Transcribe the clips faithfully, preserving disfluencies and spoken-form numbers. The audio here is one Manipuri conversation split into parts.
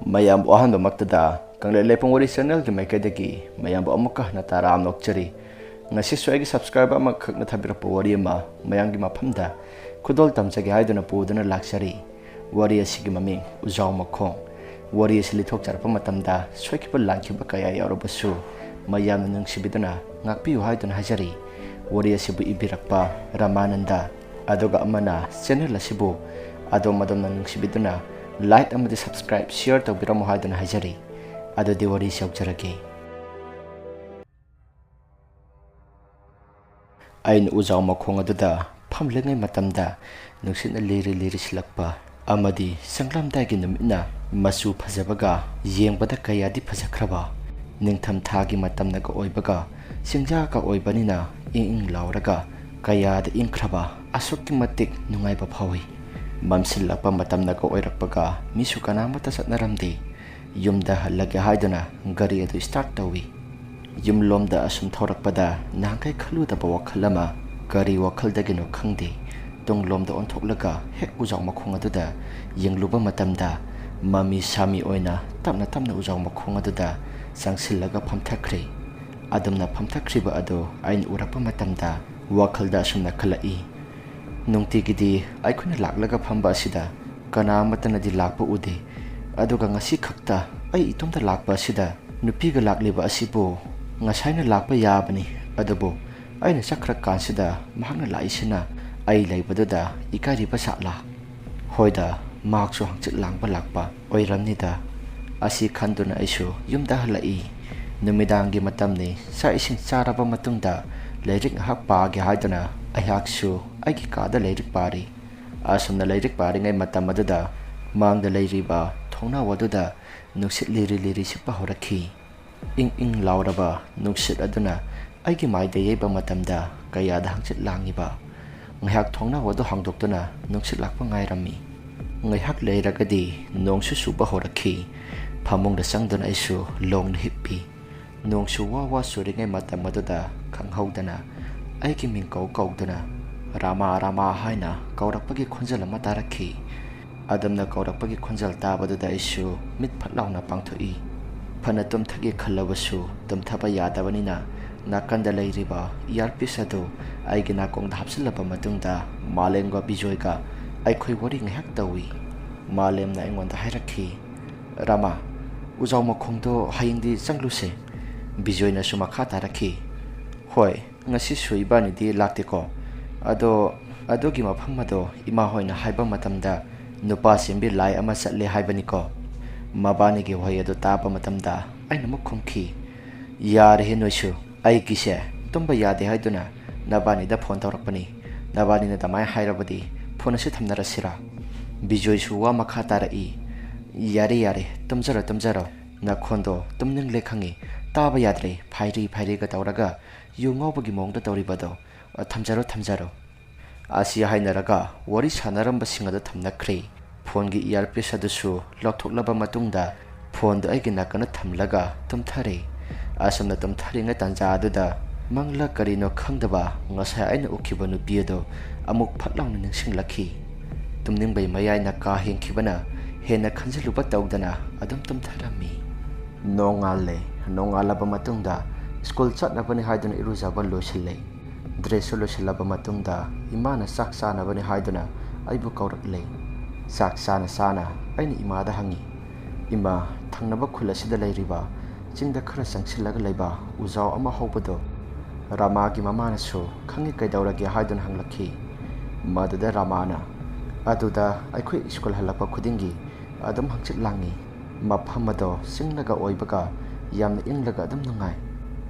ꯃꯌꯥꯝꯕꯨ ꯑꯍꯥꯟꯕꯃꯛꯇꯗ ꯀꯪꯂꯩ ꯂꯩꯄꯨꯡ ꯋꯥꯔꯤ ꯆꯦꯅꯦꯜꯒꯤ ꯃꯥꯏꯀꯩꯗꯒꯤ ꯃꯌꯥꯝꯕꯨ ꯑꯃꯨꯛꯀ ꯍꯟꯅ ꯇꯔꯥꯝꯅ ꯑꯣꯛꯆꯔꯤ꯫ ꯉꯁꯤꯁꯨ ꯑꯩꯒꯤ ꯁꯕꯁꯀ꯭ꯔꯥꯏꯕꯔ ꯑꯃꯈꯛꯅ ꯊꯥꯕꯤꯔꯛꯄ ꯋꯥꯔꯤ ꯑꯃ ꯃꯌꯥꯝꯒꯤ ꯃꯐꯝꯗ ꯈꯨꯗꯣꯜ ꯇꯝꯖꯒꯦ ꯍꯥꯏꯗꯨꯅ ꯄꯨꯗꯨꯅ ꯂꯥꯛꯆꯔꯤ꯫ ꯋꯥꯔꯤ ꯑꯁꯤꯒꯤ ꯃꯃꯤꯡ ꯎꯖꯥꯎ ꯃꯈꯣꯡ꯫ ꯋꯥꯔꯤ ꯑꯁꯤ ꯂꯤꯊꯣꯛꯆꯔꯛꯄ ꯃꯇꯝꯗ ꯁꯣꯏꯈꯤꯕ ꯂꯥꯟꯈꯤꯕ ꯀꯌꯥ ꯌꯥꯎꯔꯕꯁꯨ ꯃꯌꯥꯝꯅ ꯅꯨꯡꯁꯤꯕꯤꯗꯨꯅ ꯉꯥꯛꯄꯤꯌꯨ ꯍꯥꯏꯗꯨꯅ ꯍꯥꯏꯖꯔꯤ꯫ ꯋꯥꯔꯤ ꯑꯁꯤꯕꯨ ꯏꯕꯤꯔꯛꯄ ꯔꯥꯃꯥꯅꯟꯗ꯫ ꯑꯗꯨꯒ ꯑꯃꯅ ꯆꯦꯅꯦꯜ ꯑꯁꯤꯕꯨ ꯑꯗꯣꯝ ꯑꯗꯣꯝꯅ ꯅꯨꯡꯁꯤꯕꯤꯗꯨꯅ ꯂꯥꯏꯛ ꯑꯃꯗꯤ ꯁꯕꯁꯀ꯭ꯔꯥꯏꯕ ꯁꯤꯌꯔ ꯇꯧꯕꯤꯔꯝꯃꯨ ꯍꯥꯏꯗꯨꯅ ꯍꯥꯏꯖꯔꯤ꯫ ꯑꯗꯨꯗꯤ ꯋꯥꯔꯤꯁꯤ ꯍꯧꯖꯔꯒꯦ꯫ ꯑꯩꯅ ꯎꯖꯥꯎ ꯃꯈꯣꯡ ꯑꯗꯨꯗ ꯐꯝꯂꯤꯉꯩ ꯃꯇꯝꯗ ꯅꯨꯡꯁꯤꯠꯅ ꯂꯤꯔꯤ ꯂꯤꯔꯤ ꯁꯤꯜꯂꯛꯄ ꯑꯃꯗꯤ ꯆꯪꯂꯝꯗꯥꯏꯒꯤ ꯅꯨꯃꯤꯠꯅ ꯃꯆꯨ ꯐꯖꯕꯒ ꯌꯦꯡꯕꯗ ꯀꯌꯥꯗꯤ ꯐꯖꯈ꯭ꯔꯕ, ꯅꯤꯡꯊꯝ ꯊꯥꯒꯤ ꯃꯇꯝꯅꯒ ꯑꯣꯏꯕꯒ ꯆꯤꯡꯌꯥꯒ ꯑꯣꯏꯕꯅꯤꯅ ꯏꯪ ꯏꯪ ꯂꯥꯎꯔꯒ ꯀꯌꯥꯗ ꯏꯪꯈ꯭ꯔꯕ, ꯑꯁꯨꯛꯀꯤ ꯃꯇꯤꯛ ꯅꯨꯡꯉꯥꯏꯕ ꯐꯥꯎꯏ꯫ ꯃꯝꯁꯤꯜꯂꯛꯄ ꯃꯇꯝꯅꯒ ꯑꯣꯏꯔꯛꯄꯒ ꯃꯤꯁꯨ ꯀꯅꯥꯃꯠꯇ ꯆꯠꯅꯔꯝꯗꯦ꯫ ꯌꯨꯝꯗ ꯍꯜꯂꯒꯦ ꯍꯥꯏꯗꯨꯅ ꯒꯥꯔꯤ ꯑꯗꯨ ꯁ꯭ꯇꯥꯔꯠ ꯇꯧꯏ꯫ ꯌꯨꯝꯂꯣꯝꯗ ꯑꯁꯨꯝ ꯊꯧꯔꯛꯄꯗ ꯅꯍꯥꯟꯈꯩ ꯈꯜꯂꯨꯗꯕ ꯋꯥꯈꯜ ꯑꯃ ꯀꯔꯤ ꯋꯥꯈꯜꯗꯒꯤꯅꯣ ꯈꯪꯗꯦ, ꯇꯨꯡꯂꯣꯝꯗ ꯑꯣꯟꯊꯣꯛꯂꯒ ꯍꯦꯛ ꯎꯖꯥꯎ ꯃꯈꯣꯡ ꯑꯗꯨꯗ ꯌꯦꯡꯂꯨꯕ ꯃꯇꯝꯗ ꯃꯃꯤ ꯁꯥꯃꯤ ꯑꯣꯏꯅ ꯇꯞꯅ ꯇꯞꯅ ꯎꯖꯥꯎ ꯃꯈꯣꯡ ꯑꯗꯨꯗ ꯆꯪꯁꯤꯜꯂꯒ ꯐꯝꯊꯈ꯭ꯔꯦ꯫ ꯑꯗꯨꯝꯅ ꯐꯝꯊꯈ꯭ꯔꯤꯕ ꯑꯗꯨ ꯑꯩꯅ ꯎꯔꯛꯄ ꯃꯇꯝꯗ ꯋꯥꯈꯜꯗ ꯑꯁꯨꯝꯅ ꯈꯜꯂꯛꯏ, ꯅꯨꯡꯇꯤꯒꯤꯗꯤ ꯑꯩꯈꯣꯏꯅ ꯂꯥꯛꯂꯒ ꯐꯝꯕ ꯑꯁꯤꯗ ꯀꯅꯥ ꯑꯃꯠꯇꯅꯗꯤ ꯂꯥꯛꯄ ꯎꯗꯦ, ꯑꯗꯨꯒ ꯉꯁꯤ ꯈꯛꯇ ꯑꯩ ꯏꯇꯣꯝꯇ ꯂꯥꯛꯄ ꯑꯁꯤꯗ ꯅꯨꯄꯤꯒ ꯂꯥꯛꯂꯤꯕ ꯑꯁꯤꯕꯨ ꯉꯁꯥꯏꯅ ꯂꯥꯛꯄ ꯌꯥꯕꯅꯤ, ꯑꯗꯨꯕꯨ ꯑꯩꯅ ꯆꯠꯈ꯭ꯔꯀꯥꯟꯁꯤꯗ ꯃꯍꯥꯛꯅ ꯂꯥꯛꯏꯁꯤꯅ ꯑꯩ ꯂꯩꯕꯗꯨꯗ ꯏꯀꯥꯏꯔꯤꯕ ꯖꯥꯠꯂꯥ? ꯍꯣꯏꯗ, ꯃꯍꯥꯛꯁꯨ ꯍꯪꯆꯤꯠ ꯂꯥꯡꯕ ꯂꯥꯛꯄ ꯑꯣꯏꯔꯝꯅꯤꯗ꯫ ꯑꯁꯤ ꯈꯟꯗꯨꯅ ꯑꯩꯁꯨ ꯌꯨꯝꯗ ꯍꯜꯂꯛꯏ꯫ ꯅꯨꯃꯤꯗꯥꯡꯒꯤ ꯃꯇꯝꯅꯤ, ꯆꯥꯛ ꯏꯁꯤꯡ ꯆꯥꯔꯕ ꯃꯇꯨꯡꯗ ꯂꯥꯏꯔꯤꯛ ꯉꯥꯏꯍꯥꯛ ꯄꯥꯒꯦ ꯍꯥꯏꯗꯨꯅ ꯑꯩꯍꯥꯛꯁꯨ ꯑꯩꯒꯤ ꯀꯥꯗ ꯂꯥꯏꯔꯤꯛ ꯄꯥꯔꯤ꯫ ꯑꯁꯨꯝꯅ ꯂꯥꯏꯔꯤꯛ ꯄꯥꯔꯤꯉꯩ ꯃꯇꯝ ꯑꯗꯨꯗ ꯃꯥꯡꯗ ꯂꯩꯔꯤꯕ ꯊꯣꯡꯅꯥꯎ ꯑꯗꯨꯗ ꯅꯨꯡꯁꯤꯠ ꯂꯤꯔꯤ ꯂꯤꯔꯤ ꯁꯤꯠꯄ ꯍꯧꯔꯛꯈꯤ꯫ ꯏꯪ ꯏꯪ ꯂꯥꯎꯔꯕ ꯅꯨꯡꯁꯤꯠ ꯑꯗꯨꯅ ꯑꯩꯒꯤ ꯃꯥꯏꯗ ꯌꯩꯕ ꯃꯇꯝꯗ ꯀꯌꯥꯗ ꯍꯪꯆꯤꯠ ꯂꯥꯡꯉꯤꯕ꯫ ꯉꯥꯏꯍꯥꯛ ꯊꯣꯡꯅꯥꯎ ꯑꯗꯨ ꯍꯥꯡꯗꯣꯛꯇꯨꯅ ꯅꯨꯡꯁꯤꯠ ꯂꯥꯛꯄ ꯉꯥꯏꯔꯝꯃꯤ꯫ ꯉꯥꯏꯍꯥꯛ ꯂꯩꯔꯒꯗꯤ ꯅꯣꯡꯁꯨ ꯆꯨꯕ ꯍꯧꯔꯛꯈꯤ꯫ ꯐꯃꯨꯡꯗ ꯆꯪꯗꯨꯅ ꯑꯩꯁꯨ ꯂꯣꯡꯅ ꯍꯤꯞꯄꯤ꯫ ꯅꯣꯡꯁꯨ ꯋꯥ ꯋꯥ ꯆꯨꯔꯤꯉꯩ ꯃꯇꯝ ꯑꯗꯨꯗ ꯈꯪꯍꯧꯗꯅ ꯑꯩꯒꯤ ꯃꯤꯡ ꯀꯧ ꯀꯧꯗꯨꯅ "ꯔꯥꯃꯥ, ꯔꯥꯃꯥ" ꯍꯥꯏꯅ ꯀꯧꯔꯛꯄꯒꯤ ꯈꯣꯟꯖꯦꯜ ꯑꯃ ꯇꯥꯔꯛꯈꯤ꯫ ꯑꯗꯨꯝꯅ ꯀꯧꯔꯛꯄꯒꯤ ꯈꯣꯟꯖꯦꯜ ꯇꯥꯕꯗꯨꯗ ꯑꯩꯁꯨ ꯃꯤꯠ ꯐꯠ ꯂꯥꯎꯅ ꯄꯥꯡꯊꯣꯛꯏ꯫ ꯐꯅ ꯇꯨꯝꯊꯒꯦ ꯈꯜꯂꯕꯁꯨ ꯇꯨꯝꯊꯕ ꯌꯥꯗꯕꯅꯤꯅ ꯅꯥꯀꯟꯗ ꯂꯩꯔꯤꯕ ꯏꯌꯥꯔꯄꯤꯁ ꯑꯗꯨ ꯑꯩꯒꯤ ꯅꯥꯀꯣꯡꯗ ꯍꯥꯞꯆꯤꯜꯂꯕ ꯃꯇꯨꯡꯗ ꯃꯥꯂꯦꯝꯒ ꯕꯤꯖꯣꯏꯒ ꯑꯩꯈꯣꯏ ꯋꯥꯔꯤ ꯉꯥꯏꯍꯥꯛ ꯇꯧꯏ꯫ ꯃꯥꯂꯦꯝꯅ ꯑꯩꯉꯣꯟꯗ ꯍꯥꯏꯔꯛꯈꯤ, "ꯔꯥꯃꯥ, ꯎꯖꯥꯎ ꯃꯈꯣꯡꯗꯣ ꯍꯌꯦꯡꯗꯤ ꯆꯪꯂꯨꯁꯦ?" ꯕꯤꯖꯣꯏꯅꯁꯨ ꯃꯈꯥ ꯇꯥꯔꯛꯈꯤ, "ꯍꯣꯏ, ꯉꯁꯤꯁꯨ ꯏꯕꯥꯅꯤꯗꯤ ꯂꯥꯛꯇꯦꯀꯣ꯫ ꯑꯗꯣ ꯑꯗꯨꯒꯤ ꯃꯐꯝ ꯑꯗꯣ ꯏꯃꯥ ꯍꯣꯏꯅ ꯍꯥꯏꯕ ꯃꯇꯝꯗ ꯅꯨꯄꯥ ꯁꯦꯝꯕꯤ ꯂꯥꯏ ꯑꯃ ꯆꯠꯂꯦ ꯍꯥꯏꯕꯅꯤꯀꯣ?" ꯃꯕꯥꯅꯤꯒꯤ ꯋꯥꯍꯩ ꯑꯗꯨ ꯇꯥꯕ ꯃꯇꯝꯗ ꯑꯩꯅ ꯑꯃꯨꯛ ꯈꯨꯝꯈꯤ, "ꯌꯥꯔꯦꯍꯦ ꯅꯣꯏꯁꯨ, ꯑꯩꯒꯤꯁꯦ ꯇꯨꯝꯕ ꯌꯥꯗꯦ ꯍꯥꯏꯗꯨꯅ ꯅꯕꯥꯅꯤꯗ ꯐꯣꯟ ꯇꯧꯔꯛꯄꯅꯤ꯫ ꯅꯕꯥꯅꯤꯅ ꯑꯗꯨꯃꯥꯏꯅ ꯍꯥꯏꯔꯕꯗꯤ ꯐꯣꯟ ꯑꯁꯤ ꯊꯝꯅꯔꯁꯤꯔꯥ?" ꯕꯤꯖꯣꯏꯁꯨ ꯋꯥ ꯃꯈꯥ ꯇꯥꯔꯛꯏ, "ꯌꯥꯔꯦ ꯌꯥꯔꯦ, ꯇꯨꯝꯖꯔꯣ ꯇꯨꯝꯖꯔꯣ, ꯅꯈꯣꯟꯗꯣ ꯇꯨꯝꯅꯤꯡꯂꯦ ꯈꯪꯉꯤ, ꯇꯥꯕ ꯌꯥꯗ꯭ꯔꯦ, ꯐꯥꯏꯔꯤ ꯐꯥꯏꯔꯤꯒ ꯇꯧꯔꯒ ꯌꯨ ꯉꯥꯎꯕꯒꯤ ꯃꯑꯣꯡꯗ ꯇꯧꯔꯤꯕꯗꯣ, ꯊꯝꯖꯔꯣ ꯊꯝꯖꯔꯣ"꯫ ꯑꯁꯤ ꯍꯥꯏꯅꯔꯒ ꯋꯥꯔꯤ ꯁꯥꯟꯅꯔꯝꯕꯁꯤꯡ ꯑꯗꯨ ꯊꯝꯅꯈ꯭ꯔꯦ꯫ ꯐꯣꯟꯒꯤ ꯏꯌꯥꯔꯄꯤꯁ ꯑꯗꯨꯁꯨ ꯂꯧꯊꯣꯛꯂꯕ ꯃꯇꯨꯡꯗ ꯐꯣꯟꯗꯨ ꯑꯩꯒꯤ ꯅꯥꯀꯟꯗ ꯊꯝꯂꯒ ꯇꯨꯝꯊꯔꯦ꯫ ꯑꯁꯨꯝꯅ ꯇꯨꯝꯊꯔꯤꯉꯩ ꯇꯥꯟꯖꯥ ꯑꯗꯨꯗ ꯃꯪꯂ ꯀꯔꯤꯅꯣ ꯈꯪꯗꯕ ꯉꯁꯥꯏ ꯑꯩꯅ ꯎꯈꯤꯕ ꯅꯨꯄꯤ ꯑꯗꯨ ꯑꯃꯨꯛ ꯐꯠ ꯂꯥꯎꯅ ꯅꯤꯡꯁꯤꯡꯂꯛꯈꯤ꯫ ꯇꯨꯝꯅꯤꯡꯕꯩ ꯃꯌꯥꯏꯅ ꯀꯥ ꯍꯦꯟꯈꯤꯕꯅ ꯍꯦꯟꯅ ꯈꯟꯖꯤꯜꯂꯨꯕ ꯇꯧꯗꯅ ꯑꯗꯨꯝ ꯇꯨꯝꯊꯔꯝꯃꯤ꯫ ꯅꯣꯡꯉꯥꯜꯂꯦ꯫ ꯅꯣꯡꯉꯥꯜꯂꯕ ꯃꯇꯨꯡꯗ ꯁ꯭ꯀꯨꯜ ꯆꯠꯅꯕꯅꯤ ꯍꯥꯏꯗꯨꯅ ꯏꯔꯨꯖꯕ ꯂꯣꯏꯁꯤꯜꯂꯦ꯫ ꯗ꯭ꯔꯦꯁꯁꯨ ꯂꯣꯏꯁꯤꯜꯂꯕ ꯃꯇꯨꯡꯗ ꯏꯃꯥꯅ ꯆꯥꯛ ꯆꯥꯅꯕꯅꯤ ꯍꯥꯏꯗꯨꯅ ꯑꯩꯕꯨ ꯀꯧꯔꯛꯂꯦ꯫ ꯆꯥꯛ ꯆꯥꯅ ꯆꯥꯅ ꯑꯩꯅ ꯏꯃꯥꯗ ꯍꯪꯉꯤ, "ꯏꯃꯥ, ꯊꯪꯅꯕ ꯈꯨꯜ ꯑꯁꯤꯗ ꯂꯩꯔꯤꯕ ꯆꯤꯡꯗ ꯈꯔ ꯆꯪꯁꯤꯜꯂꯒ ꯂꯩꯕ ꯎꯖꯥꯎ ꯑꯃ ꯍꯧꯕꯗꯣ ꯔꯥꯃꯥꯒꯤ ꯃꯃꯥꯅꯁꯨ ꯈꯪꯉꯤ ꯀꯩꯗꯧꯔꯒꯦ?" ꯍꯥꯏꯗꯨꯅ ꯍꯪꯂꯛꯈꯤ꯫ ꯃꯗꯨꯗ ꯔꯥꯃꯥꯅ, "ꯑꯗꯨꯗ ꯑꯩꯈꯣꯏ ꯁ꯭ꯀꯨꯜ ꯍꯜꯂꯛꯄ ꯈꯨꯗꯤꯡꯒꯤ ꯑꯗꯨꯝ ꯍꯪꯆꯤꯠ ꯂꯥꯡꯉꯤ꯫ ꯃꯐꯝ ꯑꯗꯣ ꯆꯤꯡꯅꯒ ꯑꯣꯏꯕꯒ ꯌꯥꯝꯅ ꯏꯪꯂꯒ ꯑꯗꯨꯝ ꯅꯨꯡꯉꯥꯏ꯫"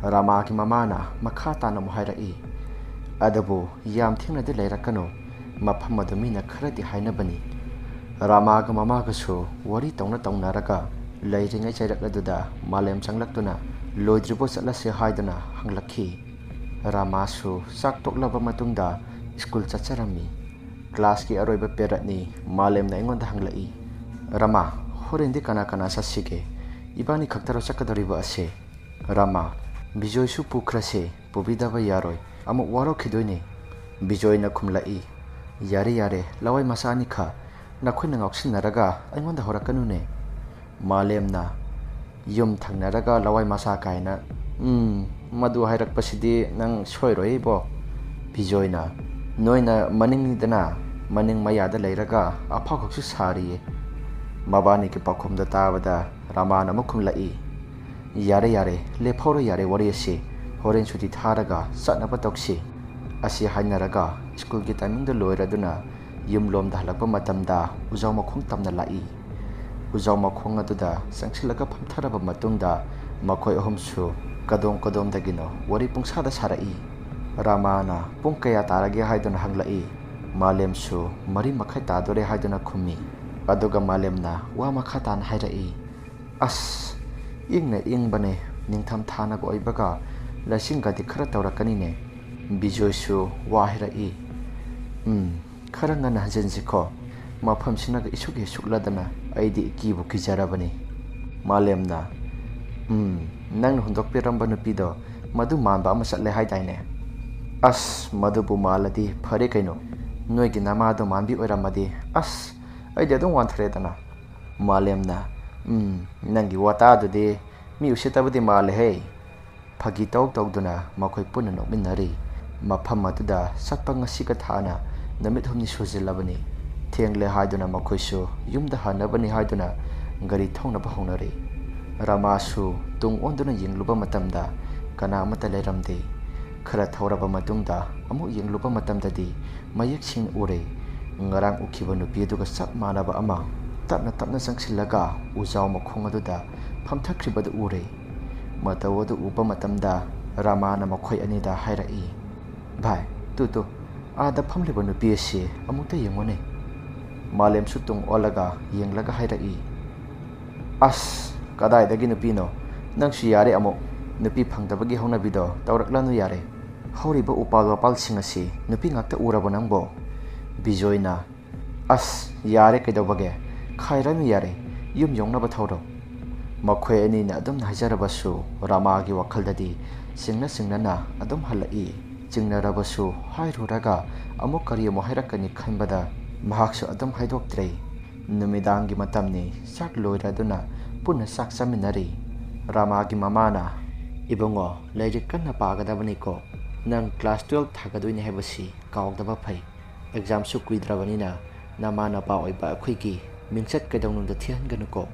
ꯔꯥꯃꯥꯒꯤ ꯃꯃꯥꯅ ꯃꯈꯥ ꯇꯥꯅ ꯑꯃꯨꯛ ꯍꯥꯏꯔꯛꯏ, "ꯑꯗꯨꯕꯨ ꯌꯥꯝ ꯊꯦꯡꯅꯗꯤ ꯂꯩꯔꯛꯀꯅꯨ, ꯃꯐꯝ ꯑꯗꯨ ꯃꯤꯅ ꯈꯔꯗꯤ ꯍꯥꯏꯅꯕꯅꯤ꯫" ꯔꯥꯃꯥꯒ ꯃꯃꯥꯒꯁꯨ ꯋꯥꯔꯤ ꯇꯧꯅ ꯇꯧꯅꯔꯒ ꯂꯩꯔꯤꯉꯩ ꯆꯩꯔꯛ ꯑꯗꯨꯗ ꯃꯥꯂꯦꯝ ꯆꯪꯂꯛꯇꯨꯅ, "ꯂꯣꯏꯗ꯭ꯔꯤꯕꯣ ꯆꯠꯂꯁꯦ?" ꯍꯥꯏꯗꯨꯅ ꯍꯪꯂꯛꯈꯤ꯫ ꯔꯥꯃꯥꯁꯨ ꯆꯥꯛ ꯇꯣꯛꯂꯕ ꯃꯇꯨꯡꯗ ꯁ꯭ꯀꯨꯜ ꯆꯠꯆꯔꯝꯃꯤ꯫ ꯀ꯭ꯂꯥꯁꯀꯤ ꯑꯔꯣꯏꯕ ꯄꯦꯔꯠꯅꯤ꯫ ꯃꯥꯂꯦꯝꯅ ꯑꯩꯉꯣꯟꯗ ꯍꯪꯂꯛꯏ, "ꯔꯥꯃꯥ, ꯍꯣꯔꯦꯟꯗꯤ ꯀꯅꯥ ꯀꯅꯥ ꯆꯠꯁꯤꯒꯦ? ꯏꯕꯥꯅꯤ ꯈꯛꯇꯔꯣ ꯆꯠꯀꯗꯧꯔꯤꯕ ꯑꯁꯦ?" "ꯔꯥꯃꯥ, ꯕꯤꯖꯣꯏꯁꯨ ꯄꯨꯈ꯭ꯔꯁꯦ, ꯄꯨꯕꯤꯗꯕ ꯌꯥꯔꯣꯏ, ꯑꯃꯨꯛ ꯋꯥꯔꯧꯈꯤꯗꯣꯏꯅꯦ꯫" ꯕꯤꯖꯣꯏꯅ ꯈꯨꯝꯂꯛꯏ, "ꯌꯥꯔꯦ ꯌꯥꯔꯦ, ꯂꯋꯥꯏ ꯃꯆꯥ ꯑꯅꯤꯈꯛ ꯅꯈꯣꯏꯅ ꯉꯥꯎꯁꯤꯟꯅꯔꯒ ꯑꯩꯉꯣꯟꯗ ꯍꯧꯔꯛꯀꯅꯨꯅꯦ꯫ ꯃꯥꯂꯦꯝꯅ ꯌꯨꯝ ꯊꯪꯅꯔꯒ ꯂꯋꯥꯏ ꯃꯆꯥ ꯀꯥꯏꯅ꯫ ꯎꯝ, ꯃꯗꯨ ꯍꯥꯏꯔꯛꯄꯁꯤꯗꯤ ꯅꯪ ꯁꯣꯏꯔꯣꯏ ꯏꯕꯣ꯫ ꯕꯤꯖꯣꯏꯅ, ꯅꯣꯏꯅ ꯃꯅꯤꯡꯅꯤꯗꯅ, ꯃꯅꯤꯡ ꯃꯌꯥꯗ ꯂꯩꯔꯒ ꯑꯐꯥꯎꯈꯛꯁꯨ ꯁꯥꯔꯤꯌꯦ꯫ ꯃꯕꯥꯅꯤꯒꯤ ꯄꯥꯎꯈꯨꯝꯗ ꯇꯥꯕꯗ ꯔꯥꯃꯥꯅ ꯑꯃꯨꯛ ꯈꯨꯝꯂꯛꯏ, ꯌꯥꯔꯦ ꯌꯥꯔꯦ, ꯂꯦꯞꯍꯧꯔꯣ ꯌꯥꯔꯦ ꯋꯥꯔꯤ ꯑꯁꯤ, ꯍꯣꯔꯦꯟ ꯁꯨꯇꯤ ꯊꯥꯔꯒ ꯆꯠꯅꯕ ꯇꯧꯁꯤ꯫ ꯑꯁꯤ ꯍꯥꯏꯅꯔꯒ ꯁ꯭ꯀꯨꯜꯒꯤ ꯇꯥꯏꯃꯤꯡꯗ ꯂꯣꯏꯔꯗꯨꯅ ꯌꯨꯝꯂꯣꯝꯗ ꯍꯜꯂꯛꯄ ꯃꯇꯝꯗ ꯎꯖꯥꯎ ꯃꯈꯣꯡ ꯇꯝꯅ ꯂꯥꯛꯏ꯫ ꯎꯖꯥꯎ ꯃꯈꯣꯡ ꯑꯗꯨꯗ ꯆꯪꯁꯤꯜꯂꯒ ꯐꯝꯊꯔꯕ ꯃꯇꯨꯡꯗ ꯃꯈꯣꯏ ꯑꯍꯨꯝꯁꯨ ꯀꯗꯣꯝ ꯀꯗꯣꯝꯗꯒꯤꯅꯣ ꯋꯥꯔꯤ ꯄꯨꯡꯁꯥꯗ ꯁꯥꯔꯛꯏ꯫ ꯔꯥꯃꯥꯅ ꯄꯨꯡ ꯀꯌꯥ ꯇꯥꯔꯒꯦ ꯍꯥꯏꯗꯨꯅ ꯍꯪꯂꯛꯏ꯫ ꯃꯥꯂꯦꯝꯁꯨ ꯃꯔꯤ ꯃꯈꯥꯏ ꯇꯥꯗꯣꯔꯦ ꯍꯥꯏꯗꯨꯅ ꯈꯨꯝꯃꯤ꯫ ꯑꯗꯨꯒ ꯃꯥꯂꯦꯝꯅ ꯋꯥ ꯃꯈꯥ ꯇꯥꯅ ꯍꯥꯏꯔꯛꯏ, ꯑꯁ, ꯏꯪꯅ ꯏꯪꯕꯅꯦ, ꯅꯤꯡꯊꯝ ꯊꯥꯅꯒ ꯑꯣꯏꯕꯒ ꯂꯩꯆꯤꯟꯒꯗꯤ ꯈꯔ ꯇꯧꯔꯛꯀꯅꯤꯅꯦ꯫ ꯕꯤꯖꯣꯏꯁꯨ ꯋꯥ ꯍꯥꯏꯔꯛꯏ, ꯎꯝ, ꯈꯔ ꯉꯟꯅ ꯍꯟꯖꯤꯟꯁꯤꯀꯣ, ꯃꯐꯝꯁꯤꯅꯒ ꯏꯁꯨꯛ ꯍꯦꯛ ꯁꯨꯛꯂꯗꯅ ꯑꯩꯗꯤ ꯀꯤꯕꯨ ꯀꯤꯖꯔꯕꯅꯤ꯫ ꯃꯥꯂꯦꯝꯅ, ꯎꯝ, ꯅꯪꯅ ꯍꯨꯟꯗꯣꯛꯄꯤꯔꯝꯕ ꯅꯨꯄꯤꯗꯣ ꯃꯗꯨ ꯃꯥꯟꯕ ꯑꯃ ꯆꯠꯂꯦ ꯍꯥꯏꯗꯥꯏꯅꯦ? ꯑꯁ, ꯃꯗꯨꯕꯨ ꯃꯥꯜꯂꯗꯤ ꯐꯔꯦ ꯀꯩꯅꯣ, ꯅꯣꯏꯒꯤ ꯅꯃꯥꯗꯣ ꯃꯥꯟꯕꯤ ꯑꯣꯏꯔꯝꯃꯗꯤ ꯑꯁ, ꯑꯩꯗꯤ ꯑꯗꯨꯝ ꯋꯥꯟꯊꯔꯦꯗꯅ꯫ ꯃꯥꯂꯦꯝꯅ, ꯎꯝ, ꯅꯪꯒꯤ ꯋꯥꯇꯥꯗꯨꯗꯤ ꯃꯤ ꯎꯁꯤꯠꯇꯕꯗꯤ ꯃꯥꯜꯂꯦꯍꯦ꯫ ꯐꯥꯒꯤ ꯇꯧ ꯇꯧꯗꯨꯅ ꯃꯈꯣꯏ ꯄꯨꯟꯅ ꯅꯣꯛꯃꯤꯟꯅꯔꯤ꯫ ꯃꯐꯝ ꯑꯗꯨꯗ ꯆꯠꯄ ꯉꯁꯤꯒ ꯊꯥꯅ ꯅꯨꯃꯤꯠ ꯍꯨꯝꯅꯤ ꯁꯨꯖꯤꯜꯂꯕꯅꯤ꯫ ꯊꯦꯡꯂꯦ ꯍꯥꯏꯗꯨꯅ ꯃꯈꯣꯏꯁꯨ ꯌꯨꯝꯗ ꯍꯟꯅꯕꯅꯤ ꯍꯥꯏꯗꯨꯅ ꯒꯥꯔꯤ ꯊꯧꯅꯕ ꯍꯧꯅꯔꯦ꯫ ꯔꯥꯃꯥꯁꯨ ꯇꯨꯡ ꯑꯣꯟꯗꯨꯅ ꯌꯦꯡꯂꯨꯕ ꯃꯇꯝꯗ ꯀꯅꯥ ꯑꯃꯠꯇ ꯂꯩꯔꯝꯗꯦ꯫ ꯈꯔ ꯊꯧꯔꯕ ꯃꯇꯨꯡꯗ ꯑꯃꯨꯛ ꯌꯦꯡꯂꯨꯕ ꯃꯇꯝꯗꯗꯤ ꯃꯌꯦꯛ ꯁꯦꯡꯅ ꯎꯔꯦ꯫ ꯉꯔꯥꯡ ꯎꯈꯤꯕ ꯅꯨꯄꯤ ꯑꯗꯨꯒ ꯆꯞ ꯃꯥꯟꯅꯕ ꯑꯃ ꯇꯞꯅ ꯇꯞꯅ ꯆꯪꯁꯤꯜꯂꯒ ꯎꯖꯥꯎ ꯃꯈꯣꯡ ꯑꯗꯨꯗ ꯐꯝꯊꯈ꯭ꯔꯤꯕꯗꯨ ꯎꯔꯦ꯫ ꯃꯇꯧ ꯑꯗꯨ ꯎꯕ ꯃꯇꯝꯗ ꯔꯥꯃꯥꯅ ꯃꯈꯣꯏ ꯑꯅꯤꯗ ꯍꯥꯏꯔꯛꯏ, ꯚꯥꯏ, ꯇꯨ ꯇꯨ, ꯑꯥꯗ ꯐꯝꯂꯤꯕ ꯅꯨꯄꯤ ꯑꯁꯤ ꯑꯃꯨꯛꯇ ꯌꯦꯡꯉꯨꯅꯦ꯫ ꯃꯥꯂꯦꯝꯁꯨ ꯇꯨꯡ ꯑꯣꯜꯂꯒ ꯌꯦꯡꯂꯒ ꯍꯥꯏꯔꯛꯏ, ꯑꯁ, ꯀꯗꯥꯏꯗꯒꯤ ꯅꯨꯄꯤꯅꯣ? ꯅꯪꯁꯨ ꯌꯥꯔꯦ ꯑꯃꯨꯛ꯫ ꯅꯨꯄꯤ ꯐꯪꯗꯕꯒꯤ ꯍꯧꯅꯕꯤꯗꯣ ꯇꯧꯔꯛꯂꯅꯨ ꯌꯥꯔꯦ꯫ ꯍꯧꯔꯤꯕ ꯎꯄꯥꯜ ꯋꯥꯄꯥꯜꯁꯤꯡ ꯑꯁꯤ ꯅꯨꯄꯤ ꯉꯥꯛꯇ ꯎꯔꯕꯣ ꯅꯪꯕꯣ? ꯕꯤꯖꯣꯏꯅ, ꯑꯁ, ꯌꯥꯔꯦ ꯀꯩꯗꯧꯕꯒꯦ? ꯈꯥꯏꯔꯅꯨ ꯌꯥꯔꯦ꯫ ꯌꯨꯝ ꯌꯧꯅꯕ ꯊꯧꯔꯣ꯫ ꯃꯈꯣꯏ ꯑꯅꯤꯅ ꯑꯗꯨꯝꯅ ꯍꯥꯏꯖꯔꯕꯁꯨ ꯔꯥꯃꯥꯒꯤ ꯋꯥꯈꯜꯗꯗꯤ ꯆꯤꯡꯅ ꯆꯤꯡꯅꯅ ꯑꯗꯨꯝ ꯍꯜꯂꯛꯏ꯫ ꯆꯤꯡꯅꯔꯕꯁꯨ ꯍꯥꯏꯔꯨꯔꯒ ꯑꯃꯨꯛ ꯀꯔꯤ ꯑꯃꯨꯛ ꯍꯥꯏꯔꯛꯀꯅꯤ ꯈꯟꯕꯗ ꯃꯍꯥꯛꯁꯨ ꯑꯗꯨꯝ ꯍꯥꯏꯗꯣꯛꯇ꯭ꯔꯦ꯫ ꯅꯨꯃꯤꯗꯥꯡꯒꯤ ꯃꯇꯝꯅꯤ, ꯆꯥꯛ ꯂꯣꯏꯔꯗꯨꯅ ꯄꯨꯟꯅ ꯆꯥꯛ ꯆꯥꯃꯤꯟꯅꯔꯤ꯫ ꯔꯥꯃꯥꯒꯤ ꯃꯃꯥꯅ, "ꯏꯕꯨꯡꯉꯣ, ꯂꯥꯏꯔꯤꯛ ꯀꯟꯅ ꯄꯥꯒꯗꯕꯅꯤꯀꯣ꯫ ꯅꯪ ꯀ꯭ꯂꯥꯁ ꯇꯨꯌꯦꯜꯐ ꯊꯥꯒꯗꯣꯏꯅꯤ ꯍꯥꯏꯕꯁꯤ ꯀꯥꯎꯗꯕ ꯐꯩ꯫ ꯑꯦꯛꯖꯥꯝꯁꯨ ꯀꯨꯏꯗ꯭ꯔꯕꯅꯤꯅ ꯅꯃꯥ ꯅꯄꯥ ꯑꯣꯏꯕ ꯑꯩꯈꯣꯏꯒꯤ ꯃꯤꯡꯆꯠ ꯀꯩꯗꯧꯅꯨꯡꯗ ꯊꯤꯍꯟꯒꯅꯨꯀꯣ꯫"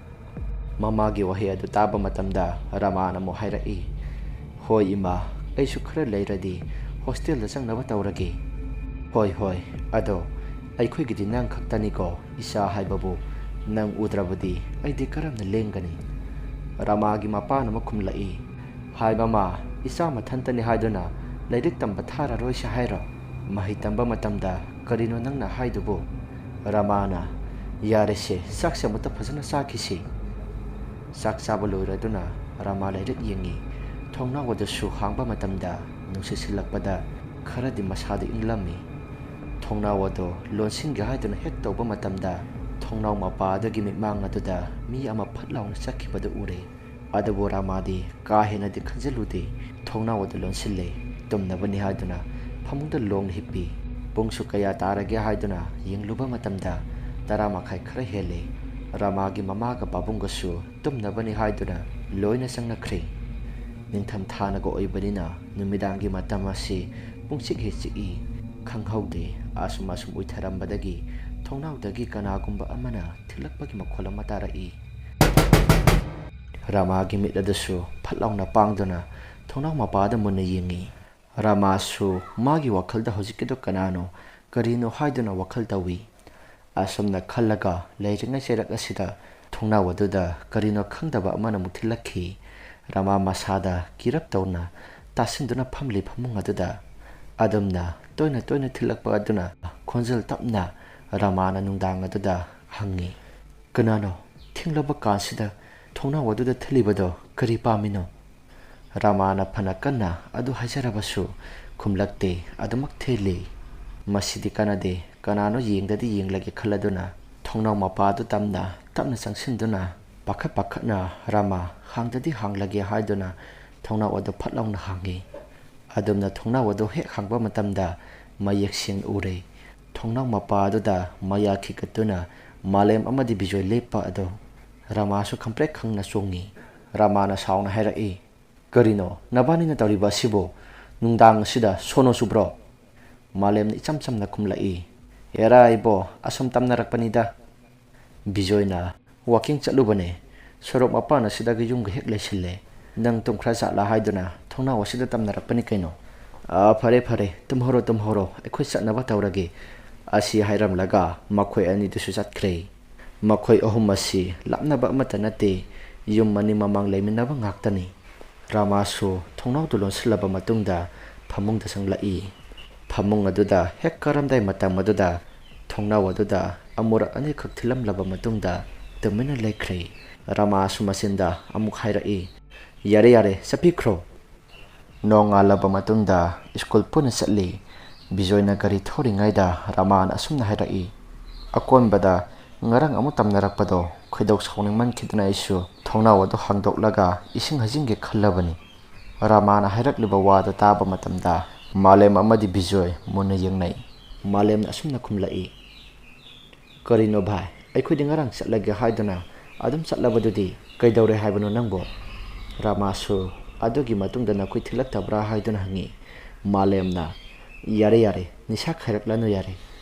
ꯃꯃꯥꯒꯤ ꯋꯥꯍꯩ ꯑꯗꯨ ꯇꯥꯕ ꯃꯇꯝꯗ ꯔꯥꯃꯥꯅ ꯑꯃꯨꯛ ꯍꯥꯏꯔꯛꯏ, "ꯍꯣꯏ ꯏꯃꯥ, ꯑꯩꯁꯨ ꯈꯔ ꯂꯩꯔꯗꯤ ꯍꯣꯁꯇꯦꯜꯗ ꯆꯪꯅꯕ ꯇꯧꯔꯒꯦ꯫" "ꯍꯣꯏ, ꯍꯣꯏ, ꯑꯗꯣ ꯑꯩꯈꯣꯏꯒꯤꯗꯤ ꯅꯪ ꯈꯛꯇꯅꯤꯀꯣ, ꯏꯆꯥ ꯍꯥꯏꯕꯕꯨ꯫ ꯅꯪ ꯎꯗ꯭ꯔꯕꯗꯤ ꯑꯩꯗꯤ ꯀꯔꯝꯅ ꯂꯦꯡꯒꯅꯤ?" ꯔꯥꯃꯥꯒꯤ ꯃꯄꯥꯅ ꯑꯃꯨꯛ ꯈꯨꯝꯂꯛꯏ, "ꯍꯥꯏ ꯃꯃꯥ, ꯏꯆꯥ ꯃꯊꯟꯇꯅꯤ ꯍꯥꯏꯗꯨꯅ ꯂꯥꯏꯔꯤꯛ ꯇꯝꯕ ꯊꯥꯔꯔꯣꯏꯁꯦ ꯍꯥꯏꯔꯣ? ꯃꯍꯩ ꯇꯝꯕ ꯃꯇꯝꯗ ꯀꯔꯤꯅꯣ ꯅꯪꯅ ꯍꯥꯏꯗꯨꯕꯨ?" ꯔꯥꯃꯥꯅ, "ꯌꯥꯔꯦꯁꯦ, ꯆꯥꯛꯁꯦ ꯑꯃꯨꯛꯇ ꯐꯖꯅ ꯆꯥꯈꯤꯁꯤ꯫" ꯆꯥꯛ ꯆꯥꯕ ꯂꯣꯏꯔꯗꯨꯅ ꯔꯥꯃꯥ ꯂꯥꯏꯔꯤꯛ ꯌꯦꯡꯉꯤ꯫ ꯊꯣꯡꯅꯥꯎ ꯑꯗꯨꯁꯨ ꯍꯥꯡꯕ ꯃꯇꯝꯗ ꯅꯨꯡꯁꯤꯠ ꯁꯤꯠꯂꯛꯄꯗ ꯈꯔꯗꯤ ꯃꯁꯥꯗ ꯏꯪꯂꯝꯃꯤ꯫ ꯊꯣꯡꯅꯥꯎ ꯑꯗꯨ ꯂꯣꯟꯁꯤꯟꯒꯦ ꯍꯥꯏꯗꯨꯅ ꯍꯦꯛ ꯇꯧꯕ ꯃꯇꯝꯗ ꯊꯣꯡꯅꯥꯎ ꯃꯄꯥ ꯑꯗꯨꯒꯤ ꯃꯤꯠꯃꯥꯡ ꯑꯗꯨꯗ ꯃꯤ ꯑꯃ ꯐꯠ ꯂꯥꯎꯅ ꯆꯠꯈꯤꯕꯗꯨ ꯎꯔꯦ꯫ ꯑꯗꯨꯕꯨ ꯔꯥꯃꯥꯗꯤ ꯀꯥ ꯍꯦꯟꯅꯗꯤ ꯈꯟꯖꯤꯜꯂꯨꯗꯦ꯫ ꯊꯣꯡꯅꯥꯎ ꯑꯗꯨ ꯂꯣꯟꯁꯤꯜꯂꯦ꯫ ꯇꯨꯝꯅꯕꯅꯤ ꯍꯥꯏꯗꯨꯅ ꯐꯃꯨꯡꯗ ꯂꯣꯡꯅ ꯍꯤꯞꯄꯤ꯫ ꯄꯨꯡꯁꯨ ꯀꯌꯥ ꯇꯥꯔꯒꯦ ꯍꯥꯏꯗꯨꯅ ꯌꯦꯡꯂꯨꯕ ꯃꯇꯝꯗ ꯇꯔꯥ ꯃꯈꯥꯏ ꯈꯔ ꯍꯦꯜꯂꯦ꯫ ꯔꯥꯃꯥꯒꯤ ꯃꯃꯥꯒ ꯄꯥꯕꯨꯡꯒꯁꯨ ꯇꯨꯝꯅꯕꯅꯤ ꯍꯥꯏꯗꯨꯅ ꯂꯣꯏꯅ ꯆꯪꯅꯈ꯭ꯔꯦ꯫ ꯅꯤꯡꯊꯝ ꯊꯥꯅꯒ ꯑꯣꯏꯕꯅꯤꯅ ꯅꯨꯃꯤꯗꯥꯡꯒꯤ ꯃꯇꯝ ꯑꯁꯤ ꯄꯨꯡꯆꯤꯛ ꯍꯦꯛ ꯆꯤꯛꯏ꯫ ꯈꯪꯍꯧꯗꯦ, ꯑꯁꯨꯝ ꯑꯁꯨꯝ ꯎꯏꯊꯔꯝꯕꯗꯒꯤ ꯊꯣꯡꯅꯥꯎꯗꯒꯤ ꯀꯅꯥꯒꯨꯝꯕ ꯑꯃꯅ ꯊꯤꯜꯂꯛꯄꯒꯤ ꯃꯈꯣꯜ ꯑꯃ ꯇꯥꯔꯛꯏ꯫ ꯔꯥꯃꯥꯒꯤ ꯃꯤꯠ ꯑꯗꯨꯁꯨ ꯐꯠ ꯂꯥꯎꯅ ꯄꯥꯡꯗꯨꯅ ꯊꯣꯡꯅꯥꯎ ꯃꯄꯥꯗ ꯃꯨꯟꯅ ꯌꯦꯡꯉꯤ꯫ ꯔꯥꯃꯥꯁꯨ ꯃꯥꯒꯤ ꯋꯥꯈꯜꯗ ꯍꯧꯖꯤꯛꯀꯤꯗꯣ ꯀꯅꯥꯅꯣ, ꯀꯔꯤꯅꯣ ꯍꯥꯏꯗꯨꯅ ꯋꯥꯈꯜ ꯇꯧꯏ꯫ ꯑꯁꯨꯝꯅ ꯈꯜꯂꯒ ꯂꯩꯔꯤꯉꯩ ꯆꯩꯔꯛ ꯑꯁꯤꯗ ꯊꯣꯡꯅꯥꯎ ꯑꯗꯨꯗ ꯀꯔꯤꯅꯣ ꯈꯪꯗꯕ ꯑꯃꯅ ꯑꯃꯨꯛ ꯊꯤꯜꯂꯛꯈꯤ꯫ ꯔꯥꯃꯥ ꯃꯁꯥꯗ ꯀꯤꯔꯞ ꯇꯧꯅ ꯇꯥꯁꯤꯟꯗꯨꯅ ꯐꯝꯂꯤ ꯐꯃꯨꯡ ꯑꯗꯨꯗ꯫ ꯑꯗꯨꯝꯅ ꯇꯣꯏꯅ ꯇꯣꯏꯅ ꯊꯤꯜꯂꯛꯄ ꯑꯗꯨꯅ ꯈꯣꯟꯖꯦꯜ ꯇꯞꯅ ꯔꯥꯃꯥꯅ ꯅꯨꯡꯗꯥꯡ ꯑꯗꯨꯗ ꯍꯪꯉꯤ, "ꯀꯅꯥꯅꯣ ꯊꯦꯡꯂꯕ ꯀꯥꯟꯁꯤꯗ ꯊꯣꯡꯅꯥꯎ ꯑꯗꯨꯗ ꯊꯤꯜꯂꯤꯕꯗꯣ? ꯀꯔꯤ ꯄꯥꯝꯃꯤꯅꯣ?" ꯔꯥꯃꯥꯅ ꯐꯅ ꯀꯟꯅ ꯑꯗꯨ ꯍꯥꯏꯖꯔꯕꯁꯨ ꯈꯨꯝꯂꯛꯇꯦ, ꯑꯗꯨꯃꯛ ꯊꯦꯜꯂꯤ꯫ ꯃꯁꯤꯗꯤ ꯀꯥꯟꯅꯗꯦ, ꯀꯅꯥꯅꯣ ꯌꯦꯡꯗꯗꯤ ꯌꯦꯡꯂꯒꯦ ꯈꯜꯂꯗꯨꯅ ꯊꯣꯡꯅꯥꯎ ꯃꯄꯥ ꯑꯗꯨ ꯇꯝꯅ ꯇꯞꯅ ꯆꯪꯁꯤꯟꯗꯨꯅ ꯄꯥꯈꯠ ꯄꯥꯈꯠꯅ ꯔꯥꯃꯥ ꯍꯥꯡꯗꯗꯤ ꯍꯥꯡꯂꯒꯦ ꯍꯥꯏꯗꯨꯅ ꯊꯣꯡꯅꯥꯎ ꯑꯗꯨ ꯐꯠ ꯂꯥꯎꯅ ꯍꯥꯡꯉꯤ꯫ ꯑꯗꯨꯝꯅ ꯊꯣꯡꯅꯥꯎ ꯑꯗꯨ ꯍꯦꯛ ꯍꯥꯡꯕ ꯃꯇꯝꯗ ꯃꯌꯦꯛ ꯁꯦꯡꯅ ꯎꯔꯦ꯫ ꯊꯣꯡꯅꯥꯎ ꯃꯄꯥ ꯑꯗꯨꯗ ꯃꯌꯥ ꯈꯤꯒꯠꯇꯨꯅ ꯃꯥꯂꯦꯝ ꯑꯃꯗꯤ ꯕꯤꯖꯣꯏ ꯂꯦꯞꯄ ꯑꯗꯨ ꯔꯃꯥꯁꯨ ꯈꯪꯄ꯭ꯔꯦꯛ ꯈꯪꯅ ꯆꯣꯡꯉꯤ꯫ ꯔꯃꯥꯅ ꯁꯥꯎꯅ ꯍꯥꯏꯔꯛꯏ, "ꯀꯔꯤꯅꯣ ꯅꯕꯥꯅꯤꯅ ꯇꯧꯔꯤꯕ ꯑꯁꯤꯕꯨ? ꯅꯨꯡꯗꯥꯡ ꯑꯁꯤꯗ ꯁꯣꯅꯣ ꯆꯨꯕ꯭ꯔꯣ?" ꯃꯥꯂꯦꯝꯅ ꯏꯆꯝ ꯆꯝꯅ ꯈꯨꯝꯂꯛꯏ, "ꯑꯦꯔꯥ ꯏꯕꯣ, ꯑꯁꯨꯝ ꯇꯝꯅꯔꯛꯄꯅꯤꯗ꯫ ꯕꯤꯖꯣꯏꯅ ꯋꯥꯀꯤꯡ ꯆꯠꯂꯨꯕꯅꯦ꯫ ꯁꯣꯔꯣꯛ ꯃꯄꯥꯟ ꯑꯁꯤꯗꯒꯤ ꯌꯨꯝꯒ ꯍꯦꯛ ꯂꯩꯁꯤꯜꯂꯦ꯫ ꯅꯪ ꯇꯨꯝꯈ꯭ꯔ ꯖꯥꯠꯂꯥ ꯍꯥꯏꯗꯨꯅ ꯊꯣꯡꯅꯥꯎ ꯑꯁꯤꯗ ꯇꯝꯅꯔꯛꯄꯅꯤ ꯀꯩꯅꯣ꯫ ꯑꯥ, ꯐꯔꯦ, ꯐꯔꯦ, ꯇꯨꯝꯍꯧꯔꯣ, ꯇꯨꯝꯍꯧꯔꯣ, ꯑꯩꯈꯣꯏ ꯆꯠꯅꯕ ꯇꯧꯔꯒꯦ"꯫ ꯑꯁꯤ ꯍꯥꯏꯔꯝꯂꯒ ꯃꯈꯣꯏ ꯑꯅꯤꯗꯨꯁꯨ ꯆꯠꯈ꯭ꯔꯦ꯫ ꯃꯈꯣꯏ ꯑꯍꯨꯝ ꯑꯁꯤ ꯂꯥꯞꯅꯕ ꯑꯃꯠꯇ ꯅꯠꯇꯦ, ꯌꯨꯝ ꯑꯅꯤ ꯃꯃꯥꯡ ꯂꯩꯃꯤꯟꯅꯕ ꯉꯥꯛꯇꯅꯤ꯫ ꯔꯥꯃꯥꯁꯨ ꯊꯣꯡꯅꯥꯎꯗꯨ ꯂꯣꯟꯁꯤꯜꯂꯕ ꯃꯇꯨꯡꯗ ꯐꯃꯨꯡꯗ ꯆꯪꯂꯛꯏ꯫ ꯐꯃꯨꯡ ꯑꯗꯨꯗ ꯍꯦꯛ ꯀꯥꯔꯝꯗꯥꯏ ꯃꯇꯝ ꯑꯗꯨꯗ ꯊꯣꯡꯅꯥꯎ ꯑꯗꯨꯗ ꯑꯃꯨꯔꯛ ꯑꯅꯤꯈꯛ ꯊꯤꯜꯂꯝꯂꯕ ꯃꯇꯨꯡꯗ ꯇꯨꯃꯤꯟꯅ ꯂꯩꯈ꯭ꯔꯦ꯫ ꯔꯥꯃꯥꯁꯨ ꯃꯆꯤꯟꯗ ꯑꯃꯨꯛ ꯍꯥꯏꯔꯛꯏ, "ꯌꯥꯔꯦ, ꯌꯥꯔꯦ, ꯆꯠꯄꯤꯈ꯭ꯔꯣ"꯫ ꯅꯣꯡꯉꯥꯜꯂꯕ ꯃꯇꯨꯡꯗ ꯁ꯭ꯀꯨꯜ ꯄꯨꯟꯅ ꯆꯠꯂꯤ꯫ ꯕꯤꯖꯣꯏꯅ ꯒꯥꯔꯤ ꯊꯧꯔꯤꯉꯩꯗ ꯔꯥꯃꯥꯅ ꯑꯁꯨꯝꯅ ꯍꯥꯏꯔꯛꯏ, "ꯑꯀꯣꯟꯕꯗ ꯉꯔꯥꯡ ꯑꯃꯨꯛ ꯇꯝꯅꯔꯛꯄꯗꯣ ꯈꯣꯏꯗꯧ ꯁꯥꯎꯅꯤꯡꯃꯟꯈꯤꯗꯅ ꯑꯩꯁꯨ ꯊꯣꯡꯅꯥꯎ ꯑꯗꯨ ꯍꯥꯡꯗꯣꯛꯂꯒ ꯏꯁꯤꯡ ꯍꯩꯖꯤꯟꯒꯦ ꯈꯜꯂꯕꯅꯤ"꯫ ꯔꯥꯃꯥꯅ ꯍꯥꯏꯔꯛꯂꯤꯕ ꯋꯥꯗꯨ ꯇꯥꯕ ꯃꯇꯝꯗ ꯃꯥꯂꯦꯝ ꯑꯃꯗꯤ ꯕꯤꯖꯣꯏ ꯃꯨꯟꯅ ꯌꯦꯡꯅꯩ꯫ ꯃꯥꯂꯦꯝꯅ ꯑꯁꯨꯝꯅ ꯈꯨꯝꯂꯛꯏ, "ꯀꯔꯤꯅꯣ ꯚꯥꯏ, ꯑꯩꯈꯣꯏꯗꯤ ꯉꯔꯥꯡ ꯆꯠꯂꯒꯦ ꯍꯥꯏꯗꯨꯅ ꯑꯗꯨꯝ ꯆꯠꯂꯕꯗꯨꯗꯤ ꯀꯩꯗꯧꯔꯦ ꯍꯥꯏꯕꯅꯣ ꯅꯪꯕꯣ?" ꯔꯥꯃꯥꯁꯨ ꯑꯗꯨꯒꯤ ꯃꯇꯨꯡꯗ ꯅꯈꯣꯏ ꯊꯤꯜꯂꯛꯇꯕ꯭ꯔꯥ ꯍꯥꯏꯗꯨꯅ ꯍꯪꯉꯤ꯫ ꯃꯥꯂꯦꯝꯅ, "ꯌꯥꯔꯦ, ꯌꯥꯔꯦ, ꯅꯤꯁꯥ ꯈꯥꯏꯔꯛꯂꯅꯨ ꯌꯥꯔꯦ"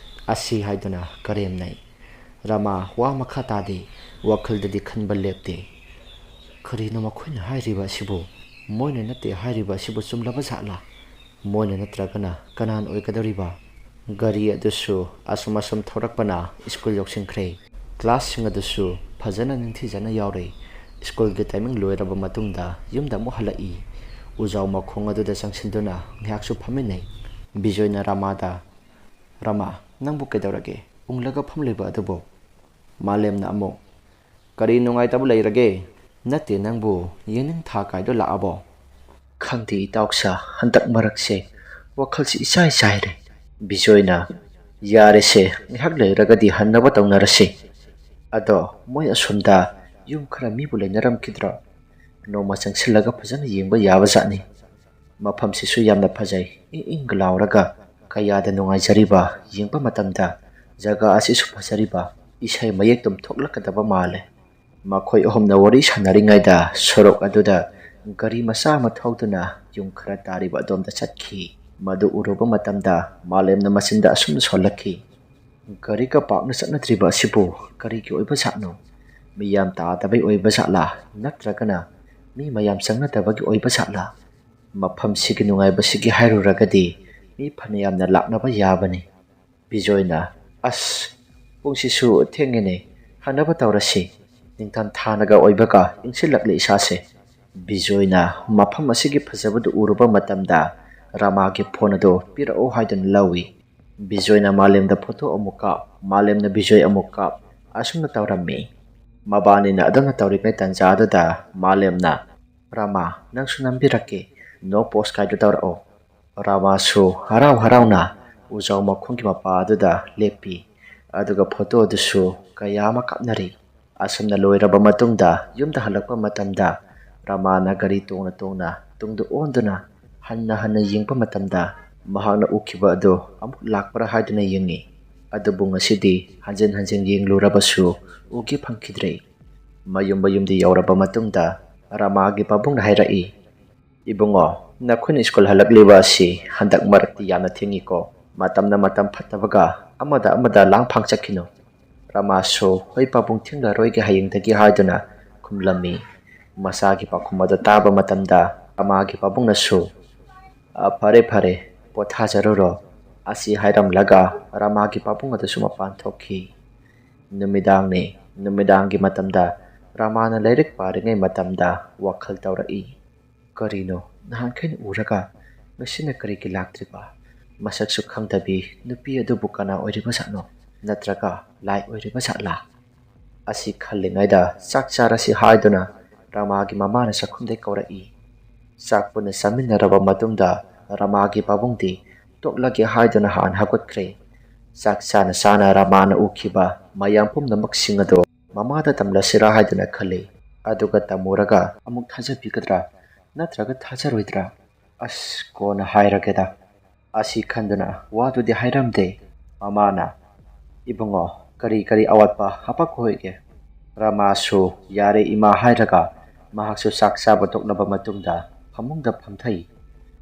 ꯑꯁꯤ ꯍꯥꯏꯗꯨꯅ ꯀꯔꯦꯝꯅꯩ꯫ ꯔꯥꯃꯥ ꯋꯥ ꯃꯈꯥ ꯇꯥꯗꯦ, ꯋꯥꯈꯜꯗꯗꯤ ꯈꯟꯕ ꯂꯦꯞꯇꯦ꯫ "ꯀꯔꯤꯅꯣ ꯃꯈꯣꯏꯅ ꯍꯥꯏꯔꯤꯕ ꯑꯁꯤꯕꯨ? ꯃꯣꯏꯅ ꯅꯠꯇꯦ ꯍꯥꯏꯔꯤꯕ ꯑꯁꯤꯕꯨ ꯆꯨꯝꯂꯕ ꯖꯥꯠꯂꯥ? ꯃꯣꯏꯅ ꯅꯠꯇ꯭ꯔꯒꯅ ꯀꯅꯥꯅ ꯑꯣꯏꯒꯗꯧꯔꯤꯕ?" ꯒꯥꯔꯤ ꯑꯗꯨꯁꯨ ꯑꯁꯨꯝ ꯑꯁꯨꯝ ꯊꯧꯔꯛꯄꯅ ꯁ꯭ꯀꯨꯜ ꯌꯧꯁꯤꯟꯈ꯭ꯔꯦ꯫ ꯀ꯭ꯂꯥꯁꯁꯤꯡ ꯑꯗꯨꯁꯨ ꯐꯖꯅ ꯅꯤꯡꯊꯤꯖꯅ ꯌꯥꯎꯔꯦ꯫ ꯁ꯭ꯀꯨꯜꯒꯤ ꯇꯥꯏꯃꯤꯡ ꯂꯣꯏꯔꯕ ꯃꯇꯨꯡꯗ ꯌꯨꯝꯗ ꯑꯃꯨꯛ ꯍꯜꯂꯛꯏ꯫ ꯎꯖꯥꯎ ꯃꯈꯣꯡ ꯑꯗꯨꯗ ꯆꯪꯁꯤꯟꯗꯨꯅ ꯉꯥꯏꯍꯥꯛꯁꯨ ꯐꯝꯃꯤꯟꯅꯩ꯫ ꯕꯤꯖꯣꯏꯅ ꯔꯥꯃꯥꯗ, "ꯔꯥꯃꯥ, ꯅꯪꯕꯨ ꯀꯩꯗꯧꯔꯒꯦ? ꯎꯪꯂꯒ ꯐꯝꯂꯤꯕ ꯑꯗꯨꯕꯨ?" ꯃꯥꯂꯦꯝꯅ ꯑꯃꯨꯛ, "ꯀꯔꯤ ꯅꯨꯡꯉꯥꯏꯇꯕ ꯂꯩꯔꯒꯦ? ꯅꯠꯇꯦ, ꯅꯪꯕꯨ ꯌꯦꯅꯤꯡ ꯊꯥ ꯀꯥꯏꯗꯣ ꯂꯥꯛꯑꯕꯣ?" "ꯈꯪꯗꯦ ꯏꯇꯥꯎꯁꯥ, ꯍꯟꯗꯛ ꯃꯔꯛꯁꯦ ꯋꯥꯈꯜꯁꯤ ꯏꯆꯥꯏ ꯆꯥꯏꯔꯦ꯫" ꯕꯤꯖꯣꯏꯅ, "ꯌꯥꯔꯦꯁꯦ, ꯉꯥꯏꯍꯥꯛ ꯂꯩꯔꯒꯗꯤ ꯍꯟꯅꯕ ꯇꯧꯅꯔꯁꯤ꯫ ꯑꯗꯣ ꯃꯣꯏ ꯑꯁꯣꯝꯗ ꯌꯨꯝ ꯈꯔ ꯃꯤꯕꯨ ꯂꯩꯅꯔꯝꯈꯤꯗ꯭ꯔꯣ? ꯅꯣꯡꯃ ꯆꯪꯁꯤꯜꯂꯒ ꯐꯖꯅ ꯌꯦꯡꯕ ꯌꯥꯕ ꯖꯥꯠꯅꯤ꯫ ꯃꯐꯝꯁꯤꯁꯨ ꯌꯥꯝꯅ ꯐꯖꯩ, ꯏꯪ ꯏꯪꯒ ꯂꯥꯎꯔꯒ, ꯀꯌꯥꯗ ꯅꯨꯡꯉꯥꯏꯖꯔꯤꯕ꯫ ꯌꯦꯡꯕ ꯃꯇꯝꯗ ꯖꯒꯥ ꯑꯁꯤꯁꯨ ꯐꯖꯔꯤꯕ, ꯏꯁꯩ ꯃꯌꯦꯛꯇꯨꯝ ꯊꯣꯛꯂꯛꯀꯗꯕ ꯃꯥꯜꯂꯦ꯫ ꯃꯈꯣꯏ ꯑꯍꯨꯝꯅ ꯋꯥꯔꯤ ꯁꯥꯟꯅꯔꯤꯉꯩꯗ ꯁꯣꯔꯣꯛ ꯑꯗꯨꯗ ꯒꯥꯔꯤ ꯃꯆꯥ ꯑꯃ ꯊꯧꯗꯨꯅ ꯌꯨꯝ ꯈꯔ ꯇꯥꯔꯤꯕ ꯑꯗꯣꯝꯗ ꯆꯠꯈꯤ꯫ ꯃꯗꯨ ꯎꯔꯨꯕ ꯃꯇꯝꯗ ꯃꯥꯂꯦꯝꯅ ꯃꯆꯤꯟꯗ ꯑꯁꯨꯝꯅ ꯁꯣꯜꯂꯛꯈꯤ, "ꯒꯥꯔꯤꯒ ꯄꯥꯛꯅ ꯆꯠꯅꯗ꯭ꯔꯤꯕ ꯑꯁꯤꯕꯨ ꯀꯔꯤꯒꯤ ꯑꯣꯏꯕ ꯖꯥꯠꯅꯣ? ꯃꯤ ꯌꯥꯝ ꯇꯥꯗꯕꯩ ꯑꯣꯏꯕ ꯖꯥꯠꯂꯥ? ꯅꯠꯇ꯭ꯔꯒꯅ ꯃꯤ ꯃꯌꯥꯝ ꯆꯪꯅꯗꯕꯒꯤ ꯑꯣꯏꯕ ꯖꯥꯠꯂꯥ? ꯃꯐꯝꯁꯤꯒꯤ ꯅꯨꯡꯉꯥꯏꯕꯁꯤꯒꯤ ꯍꯥꯏꯔꯨꯔꯒꯗꯤ ꯃꯤ ꯐꯅ ꯌꯥꯝꯅ ꯂꯥꯛꯅꯕ ꯌꯥꯕꯅꯤ꯫" ꯕꯤꯖꯣꯏꯅ, "ꯑꯁ, ꯄꯨꯡꯁꯤꯁꯨ ꯊꯦꯡꯉꯦꯅꯦ, ꯍꯟꯅꯕ ꯇꯧꯔꯁꯤ꯫ ꯅꯤꯡꯊꯝ ꯊꯥꯅꯒ ꯑꯣꯏꯕꯒ ꯏꯪꯁꯤꯜꯂꯛꯂꯦ ꯏꯁꯥꯁꯦ꯫" ꯕꯤꯖꯣꯏꯅ ꯃꯐꯝ ꯑꯁꯤꯒꯤ ꯐꯖꯕꯗꯨ ꯎꯔꯨꯕ ꯃꯇꯝꯗ ꯔꯥꯃꯥꯒꯤ ꯐꯣꯟ ꯑꯗꯨ ꯄꯤꯔꯛꯎ ꯍꯥꯏꯗꯨꯅ ꯂꯧꯏ꯫ ꯕꯤꯖꯣꯏꯅ ꯃꯥꯂꯦꯝꯗ ꯐꯣꯇꯣ ꯑꯃꯨꯛ ꯀꯥꯞ, ꯃꯥꯂꯦꯝꯅ ꯕꯤꯖꯣꯏ ꯑꯃꯨꯛ ꯀꯥꯞ, ꯑꯁꯨꯝꯅ ꯇꯧꯔꯝꯃꯤ꯫ ꯃꯕꯥꯅꯤꯅ ꯑꯗꯨꯝꯅ ꯇꯧꯔꯤꯉꯩ ꯇꯟꯖꯥꯗꯨꯗ ꯃꯥꯂꯦꯝꯅ, "ꯔꯥꯃꯥ, ꯅꯪꯁꯨ ꯅꯝꯕꯤꯔꯛꯀꯦ, ꯅꯣ ꯄꯣꯁ ꯀꯥꯏꯗꯨ ꯇꯧꯔꯛꯑꯣ꯫" ꯔꯥꯃꯥꯁꯨ ꯍꯔꯥꯎ ꯍꯔꯥꯎꯅ ꯎꯖꯥꯎ ꯃꯈꯣꯡꯒꯤ ꯃꯄꯥ ꯑꯗꯨꯗ ꯂꯦꯞꯄꯤ꯫ ꯑꯗꯨꯒ ꯐꯣꯇꯣ ꯑꯗꯨꯁꯨ ꯀꯌꯥ ꯑꯃ ꯀꯥꯞꯅꯔꯤ꯫ ꯑꯁꯨꯝꯅ ꯂꯣꯏꯔꯕ ꯃꯇꯨꯡꯗ ꯌꯨꯝꯗ ꯍꯜꯂꯛꯄ ꯃꯇꯝꯗ ꯔꯥꯃꯥꯅ ꯒꯥꯔꯤ ꯇꯣꯡꯅ ꯇꯣꯡꯅ ꯇꯨꯡꯗ ꯑꯣꯟꯗꯨꯅ ꯍꯟꯅ ꯍꯟꯅ ꯌꯦꯡꯕ ꯃꯇꯝꯗ ꯃꯍꯥꯛꯅ ꯎꯈꯤꯕ ꯑꯗꯨ ꯑꯃꯨꯛ ꯂꯥꯛꯄ꯭ꯔꯥ ꯍꯥꯏꯗꯨꯅ ꯌꯦꯡꯉꯤ꯫ ꯑꯗꯨꯕꯨ ꯉꯁꯤꯗꯤ ꯍꯟꯖꯤꯟ ꯍꯟꯖꯤꯟ ꯌꯦꯡꯂꯨꯔꯕꯁꯨ ꯎꯒꯦ ꯐꯪꯈꯤꯗ꯭ꯔꯦ꯫ ꯃꯌꯨꯝ ꯃꯌꯨꯝꯗ ꯌꯧꯔꯕ ꯃꯇꯨꯡꯗ ꯔꯥꯃꯥꯒꯤ ꯄꯥꯕꯨꯡꯅ ꯍꯥꯏꯔꯛꯏ, "ꯏꯕꯨꯡꯉꯣ, ꯅꯈꯣꯏꯅ ꯁ꯭ꯀꯨꯜ ꯍꯜꯂꯛꯂꯤꯕ ꯑꯁꯤ ꯍꯟꯗꯛ ꯃꯔꯛꯇꯤ ꯌꯥꯝꯅ ꯊꯦꯡꯉꯤꯀꯣ꯫ ꯃꯇꯝꯅ ꯃꯇꯝ ꯐꯠꯇꯕꯒ ꯑꯃꯗ ꯑꯃꯗ ꯂꯥꯡ ꯐꯥꯡ ꯆꯠꯈꯤꯅꯨ꯫" ꯔꯥꯃꯥꯁꯨ, "ꯍꯣꯏ ꯄꯥꯕꯨꯡ, ꯊꯦꯡꯂꯔꯣꯏꯒꯦ ꯍꯌꯦꯡꯗꯒꯤ" ꯍꯥꯏꯗꯨꯅ ꯈꯨꯝꯂꯝꯃꯤ꯫ ꯃꯆꯥꯒꯤ ꯄꯥꯎꯈꯨꯝ ꯑꯗꯨ ꯇꯥꯕ ꯃꯇꯝꯗ ꯔꯥꯃꯥꯒꯤ ꯄꯥꯕꯨꯡꯅꯁꯨ, "ꯑ, ꯐꯔꯦ ꯐꯔꯦ, ꯄꯣꯊꯥꯖꯔꯨꯔꯣ" ꯑꯁꯤ ꯍꯥꯏꯔꯝꯂꯒ ꯔꯥꯃꯥꯒꯤ ꯄꯥꯕꯨꯡ ꯑꯗꯨꯁꯨ ꯃꯄꯥꯟ ꯊꯣꯛꯈꯤ꯫ ꯅꯨꯃꯤꯗꯥꯡꯅꯤ꯫ ꯅꯨꯃꯤꯗꯥꯡꯒꯤ ꯃꯇꯝꯗ ꯔꯥꯃꯥꯅ ꯂꯥꯏꯔꯤꯛ ꯄꯥꯔꯤꯉꯩ ꯃꯇꯝꯗ ꯋꯥꯈꯜ ꯇꯧꯔꯛꯏ, "ꯀꯔꯤꯅꯣ ꯅꯍꯥꯟꯈꯩꯅ ꯎꯔꯒ ꯉꯁꯤꯅ ꯀꯔꯤꯒꯤ ꯂꯥꯛꯇ꯭ꯔꯤꯕ? ꯃꯁꯛꯁꯨ ꯈꯪꯗꯕꯤ ꯅꯨꯄꯤ ꯑꯗꯨꯕꯨ ꯀꯅꯥ ꯑꯣꯏꯔꯤꯕ ꯖꯥꯠꯅꯣ? ꯅꯠꯇ꯭ꯔꯒ ꯂꯥꯏ ꯑꯣꯏꯔꯤꯕ ꯖꯥꯠꯂꯥ?" ꯑꯁꯤ ꯈꯜꯂꯤꯉꯩꯗ ꯆꯥꯛ ꯆꯥꯔꯁꯤ ꯍꯥꯏꯗꯨꯅ ꯔꯥꯃꯥꯒꯤ ꯃꯃꯥꯅ ꯆꯥꯛꯈꯨꯝꯗꯩ ꯀꯧꯔꯛꯏ꯫ ꯆꯥꯛ ꯄꯨꯟꯅ ꯆꯥꯃꯤꯟꯅꯔꯕ ꯃꯇꯨꯡꯗ ꯔꯥꯃꯥꯒꯤ ꯄꯥꯕꯨꯡꯗꯤ ꯇꯣꯛꯂꯒꯦ ꯍꯥꯏꯗꯨꯅ ꯍꯥꯟꯅ ꯍꯧꯒꯠꯈ꯭ꯔꯦ꯫ ꯆꯥꯛ ꯆꯥꯅ ꯆꯥꯅ ꯔꯥꯃꯥꯅ ꯎꯈꯤꯕ ꯃꯌꯥꯝ ꯄꯨꯝꯅꯃꯛꯁꯤꯡ ꯑꯗꯣ ꯃꯃꯥꯗ ꯇꯝꯂꯁꯤꯔꯥ ꯍꯥꯏꯗꯨꯅ ꯈꯜꯂꯤ꯫ ꯑꯗꯨꯒ ꯇꯝꯃꯨꯔꯒ ꯑꯃꯨꯛ ꯊꯥꯖꯕꯤꯒꯗ꯭ꯔꯥ ꯅꯠꯇ꯭ꯔꯒ ꯊꯥꯖꯔꯣꯏꯗ꯭ꯔꯥ? ꯑꯁ, ꯀꯣꯟꯅ ꯍꯥꯏꯔꯒꯦꯗ꯫ ꯑꯁꯤ ꯈꯟꯗꯨꯅ ꯋꯥꯗꯨꯗꯤ ꯍꯥꯏꯔꯝꯗꯦ꯫ ꯃꯃꯥꯅ, "ꯏꯕꯨꯡꯉꯣ, ꯀꯔꯤ ꯀꯔꯤ ꯑꯋꯥꯠꯄ ꯍꯥꯄꯛꯈꯣ ꯍꯥꯏꯒꯦ?" ꯔꯃꯥꯁꯨ "ꯌꯥꯔꯦ ꯏꯃꯥ" ꯍꯥꯏꯔꯒ ꯃꯍꯥꯛꯁꯨ ꯆꯥꯛ ꯆꯥꯕ ꯇꯣꯛꯂꯕ ꯃꯇꯨꯡꯗ ꯐꯃꯨꯡꯗ ꯐꯝꯊꯩ꯫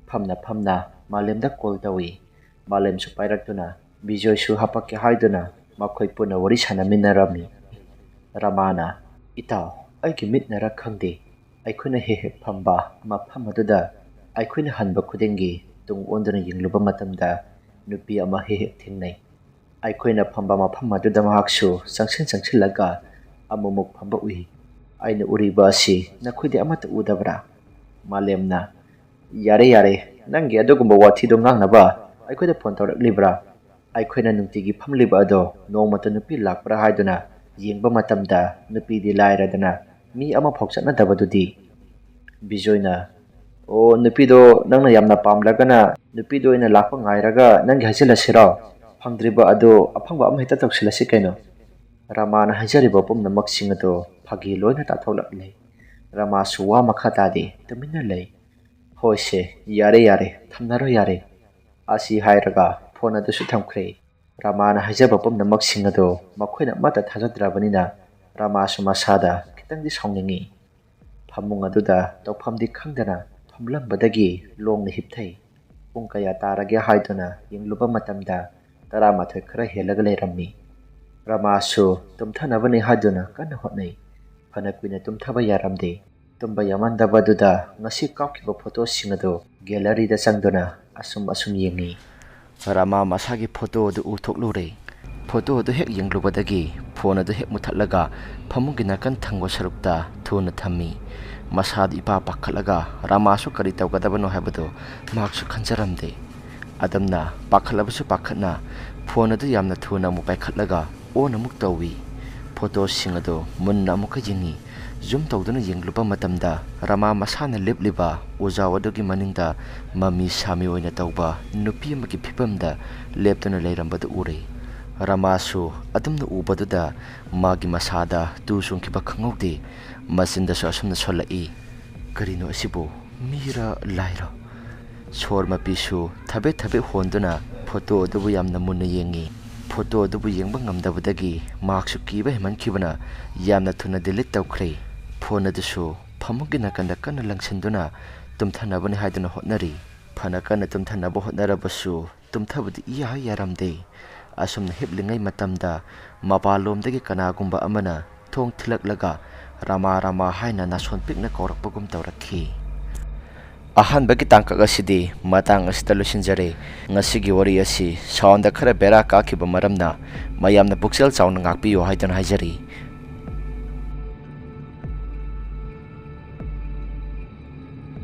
ꯐꯝꯅ ꯐꯝꯅ ꯃꯥꯂꯦꯝꯗ ꯀꯣꯜ ꯇꯧꯏ꯫ ꯃꯥꯂꯦꯝꯁꯨ ꯄꯥꯏꯔꯛꯇꯨꯅ ꯕꯤꯖꯣꯏꯁꯨ ꯍꯥꯄꯛꯀꯦ ꯍꯥꯏꯗꯨꯅ ꯃꯈꯣꯏ ꯄꯨꯟꯅ ꯋꯥꯔꯤ ꯁꯥꯟꯅꯃꯤꯟꯅꯔꯝꯃꯤ꯫ ꯔꯃꯥꯅ, "ꯏꯇꯥꯎ, ꯑꯩꯒꯤ ꯃꯤꯠꯅꯔ ꯈꯪꯗꯦ, ꯑꯩꯈꯣꯏꯅ ꯍꯦꯛ ꯍꯦꯛ ꯐꯝꯕ ꯃꯐꯝ ꯑꯗꯨꯗ ꯑꯩꯈꯣꯏꯅ ꯍꯟꯕ ꯈꯨꯗꯤꯡꯒꯤ ꯇꯨꯡ ꯑꯣꯟꯗꯨꯅ ꯌꯦꯡꯂꯨꯕ ꯃꯇꯝꯗ ꯅꯨꯄꯤ ꯑꯃ ꯍꯦꯛ ꯍꯦꯛ ꯊꯦꯡꯅꯩ꯫ ꯑꯩꯈꯣꯏꯅ ꯐꯝꯕ ꯃꯐꯝ ꯑꯗꯨꯗ ꯃꯍꯥꯛꯁꯨ ꯆꯪꯁꯤꯟ ꯆꯪꯁꯤꯜꯂꯒ ꯑꯃꯨꯛꯃꯨꯛ ꯐꯝꯕ ꯎꯏ꯫ ꯑꯩꯅ ꯎꯔꯤꯕ ꯑꯁꯤ ꯅꯈꯣꯏꯗꯤ ꯑꯃꯠꯇ ꯎꯗꯕ꯭ꯔꯥ?" ꯃꯥꯂꯦꯝꯅ, "ꯌꯥꯔꯦ, ꯌꯥꯔꯦ, ꯅꯪꯒꯤ ꯑꯗꯨꯒꯨꯝꯕ ꯋꯥꯊꯤꯗꯣ ꯉꯥꯡꯅꯕ ꯑꯩꯈꯣꯏꯗ ꯐꯣꯟ ꯇꯧꯔꯛꯂꯤꯕ꯭ꯔꯥ? ꯑꯩꯈꯣꯏꯅ ꯅꯨꯡꯇꯤꯒꯤ ꯐꯝꯂꯤꯕ ꯑꯗꯣ ꯅꯣꯡꯃꯇ ꯅꯨꯄꯤ ꯂꯥꯛꯄ꯭ꯔꯥ ꯍꯥꯏꯗꯨꯅ ꯌꯦꯡꯕ ꯃꯇꯝꯗ ꯅꯨꯄꯤꯗꯤ ꯂꯥꯏꯔꯗꯅ ꯃꯤ ꯑꯃꯐꯥꯎ ꯆꯠꯅꯗꯕꯗꯨꯗꯤ?" ꯕꯤꯖꯣꯏꯅ, "ꯑꯣ, ꯅꯨꯄꯤꯗꯣ ꯅꯪꯅ ꯌꯥꯝꯅ ꯄꯥꯝꯂꯒꯅ ꯅꯨꯄꯤꯗꯣ ꯑꯣꯏꯅ ꯂꯥꯛꯄ ꯉꯥꯏꯔꯒ ꯅꯪꯒꯤ ꯍꯥꯏꯖꯤꯜꯂꯁꯤꯔꯣ? ꯐꯪꯗ꯭ꯔꯤꯕ ꯑꯗꯣ ꯑꯐꯪꯕ ꯑꯃ ꯍꯦꯛꯇ ꯇꯧꯁꯤꯜꯂꯁꯤ ꯀꯩꯅꯣ?" ꯔꯃꯥꯅ ꯍꯥꯏꯖꯔꯤꯕ ꯄꯨꯝꯅꯃꯛꯁꯤꯡ ꯑꯗꯣ ꯐꯥꯒꯤ ꯂꯣꯏꯅ ꯇꯥꯊꯣꯛꯂꯛꯂꯦ꯫ ꯔꯃꯥꯁꯨ ꯋꯥ ꯃꯈꯥ ꯇꯥꯗꯦ, ꯇꯨꯃꯤꯟꯅ ꯂꯩ꯫ "ꯍꯣꯏꯁꯦ, ꯌꯥꯔꯦ, ꯌꯥꯔꯦ, ꯊꯝꯅꯔꯣ ꯌꯥꯔꯦ," ꯑꯁꯤ ꯍꯥꯏꯔꯒ ꯐꯣꯟ ꯑꯗꯨꯁꯨ ꯊꯝꯈ꯭ꯔꯦ꯫ ꯔꯃꯥꯅ ꯍꯥꯏꯖꯕ ꯄꯨꯝꯅꯃꯛꯁꯤꯡ ꯑꯗꯣ ꯃꯈꯣꯏꯅ ꯑꯃꯠꯇ ꯊꯥꯖꯗ꯭ꯔꯕꯅꯤꯅ ꯔꯃꯥꯁꯨ ꯃꯁꯥꯗ ꯈꯤꯇꯪꯗꯤ ꯁꯥꯎꯅꯤꯡꯉꯤ꯫ ꯐꯃꯨꯡ ꯑꯗꯨꯗ ꯇꯧꯐꯝꯗꯤ ꯈꯪꯗꯅ ꯐꯝꯂꯝꯕꯗꯒꯤ ꯂꯣꯡꯅ ꯍꯤꯞꯊꯩ꯫ ꯄꯨꯡ ꯀꯌꯥ ꯇꯥꯔꯒꯦ ꯍꯥꯏꯗꯨꯅ ꯌꯦꯡꯂꯨꯕ ꯃꯇꯝꯗ ꯇꯔꯥꯃꯥꯊꯣꯏ ꯈꯔ ꯍꯦꯜꯂꯒ ꯂꯩꯔꯝꯃꯤ꯫ ꯔꯃꯥꯁꯨ ꯇꯨꯝꯊꯅꯕꯅꯤ ꯍꯥꯏꯗꯨꯅ ꯀꯟꯅ ꯍꯣꯠꯅꯩ꯫ ꯐꯅ ꯀꯨꯏꯅ ꯇꯨꯝꯊꯕ ꯌꯥꯔꯝꯗꯦ꯫ ꯇꯨꯝꯕ ꯌꯥꯃꯟꯗꯕꯗꯨꯗ ꯉꯁꯤ ꯀꯥꯞꯈꯤꯕ ꯐꯣꯇꯣꯁꯤꯡ ꯑꯗꯨ ꯒꯦꯂꯔꯤꯗ ꯆꯪꯗꯨꯅ ꯑꯁꯨꯝ ꯑꯁꯨꯝ ꯌꯦꯡꯉꯤ꯫ ꯔꯃꯥ ꯃꯁꯥꯒꯤ ꯐꯣꯇꯣ ꯑꯗꯨ ꯎꯊꯣꯛꯂꯨꯔꯦ꯫ ꯐꯣꯇꯣ ꯑꯗꯨ ꯍꯦꯛ ꯌꯦꯡꯂꯨꯕꯗꯒꯤ ꯐꯣꯟ ꯑꯗꯨ ꯍꯦꯛ ꯃꯨꯊꯠꯂꯒ ꯐꯃꯨꯡꯒꯤ ꯅꯥꯀꯟ ꯊꯪꯕ ꯁꯔꯨꯛꯇ ꯊꯨꯅ ꯊꯝꯃꯤ꯫ ꯃꯁꯥꯗꯨ ꯏꯄꯥ ꯄꯥꯈꯠꯂꯒ ꯔꯃꯥꯁꯨ ꯀꯔꯤ ꯇꯧꯒꯗꯕꯅꯣ ꯍꯥꯏꯕꯗꯨ ꯃꯍꯥꯛꯁꯨ ꯈꯟꯖꯔꯝꯗꯦ꯫ ꯑꯗꯨꯝꯅ ꯄꯥꯈꯠꯂꯕꯁꯨ ꯄꯥꯈꯠꯅ ꯐꯣꯟ ꯑꯗꯨ ꯌꯥꯝꯅ ꯊꯨꯅ ꯑꯃꯨꯛ ꯄꯥꯏꯈꯠꯂꯒ ꯑꯣꯟ ꯑꯃꯨꯛ ꯇꯧꯏ꯫ ꯐꯣꯇꯣꯁꯤꯡ ꯑꯗꯨ ꯃꯨꯟꯅ ꯑꯃꯨꯛꯀ ꯌꯦꯡꯏ꯫ ꯖꯨꯝ ꯇꯧꯗꯨꯅ ꯌꯦꯡꯂꯨꯕ ꯃꯇꯝꯗ ꯔꯃꯥ ꯃꯁꯥꯅ ꯂꯦꯞꯂꯤꯕ ꯎꯖꯥꯎ ꯑꯗꯨꯒꯤ ꯃꯅꯤꯡꯗ ꯃꯃꯤ ꯁꯥꯃꯤ ꯑꯣꯏꯅ ꯇꯧꯕ ꯅꯨꯄꯤ ꯑꯃꯒꯤ ꯐꯤꯕꯝꯗ ꯂꯦꯞꯇꯨꯅ ꯂꯩꯔꯝꯕꯗꯨ ꯎꯔꯦ꯫ ꯔꯃꯥꯁꯨ ꯑꯗꯨꯝꯅ ꯎꯕꯗꯨꯗ ꯃꯥꯒꯤ ꯃꯁꯥꯗ ꯇꯨ ꯆꯣꯡꯈꯤꯕ ꯈꯪꯍꯧꯗꯦ꯫ ꯃꯆꯤꯟꯗꯁꯨ ꯑꯁꯨꯝꯅ ꯁꯣꯜꯂꯛꯏ, "ꯀꯔꯤꯅꯣ ꯑꯁꯤꯕꯨ? ꯃꯤꯔ ꯂꯥꯏꯔꯣ?" ꯁꯣꯔ ꯃꯄꯤꯁꯨ ꯊꯕꯦꯠ ꯊꯕꯦꯠ ꯍꯣꯟꯗꯨꯅ ꯐꯣꯇꯣ ꯑꯗꯨꯕꯨ ꯌꯥꯝꯅ ꯃꯨꯟꯅ ꯌꯦꯡꯉꯤ꯫ ꯐꯣꯇꯣ ꯑꯗꯨꯕꯨ ꯌꯦꯡꯕ ꯉꯝꯗꯕꯗꯒꯤ ꯃꯍꯥꯛꯁꯨ ꯀꯤꯕ ꯍꯦꯟꯃꯟꯈꯤꯕꯅ ꯌꯥꯝꯅ ꯊꯨꯅ ꯗꯤꯂꯤꯠ ꯇꯧꯈ꯭ꯔꯦ꯫ ꯐꯣꯟ ꯑꯗꯨꯁꯨ ꯐꯃꯨꯡꯒꯤ ꯅꯥꯀꯟꯗ ꯀꯟꯅ ꯂꯪꯁꯤꯟꯗꯨꯅ ꯇꯨꯝꯊꯅꯕꯅꯤ ꯍꯥꯏꯗꯨꯅ ꯍꯣꯠꯅꯔꯤ꯫ ꯐꯅ ꯀꯟꯅ ꯇꯨꯝꯊꯅꯕ ꯍꯣꯠꯅꯔꯕꯁꯨ ꯇꯨꯝꯊꯕꯗꯤ ꯏꯌꯥ ꯌꯥꯔꯝꯗꯦ꯫ ꯑꯁꯨꯝꯅ ꯍꯤꯞꯂꯤꯉꯩ ꯃꯇꯝꯗ ꯃꯄꯥꯟꯂꯣꯝꯗꯒꯤ ꯀꯅꯥꯒꯨꯝꯕ ꯑꯃꯅ ꯊꯣꯡ ꯊꯤꯜꯂꯛꯂꯒ "ꯔꯃꯥ, ꯔꯃꯥ" ꯍꯥꯏꯅ ꯅꯥꯁꯣꯟ ꯄꯤꯛꯅ ꯀꯧꯔꯛꯄꯒꯨꯝ ꯇꯧꯔꯛꯈꯤ꯫ ꯑꯍꯥꯟꯕꯒꯤ ꯇꯥꯡꯀꯛ ꯑꯁꯤꯗꯤ ꯃꯇꯥꯡ ꯑꯁꯤꯗ ꯂꯣꯏꯁꯤꯟꯖꯔꯦ꯫ ꯉꯁꯤꯒꯤ ꯋꯥꯔꯤ ꯑꯁꯤ ꯁꯥꯎꯟꯗ ꯈꯔ ꯕꯦꯔꯥ ꯀꯥꯈꯤꯕ ꯃꯔꯝꯅ ꯃꯌꯥꯝꯅ ꯄꯨꯛꯆꯦꯜ ꯆꯥꯎꯅ ꯉꯥꯛꯄꯤꯌꯨ ꯍꯥꯏꯗꯨꯅ ꯍꯥꯏꯖꯔꯤ꯫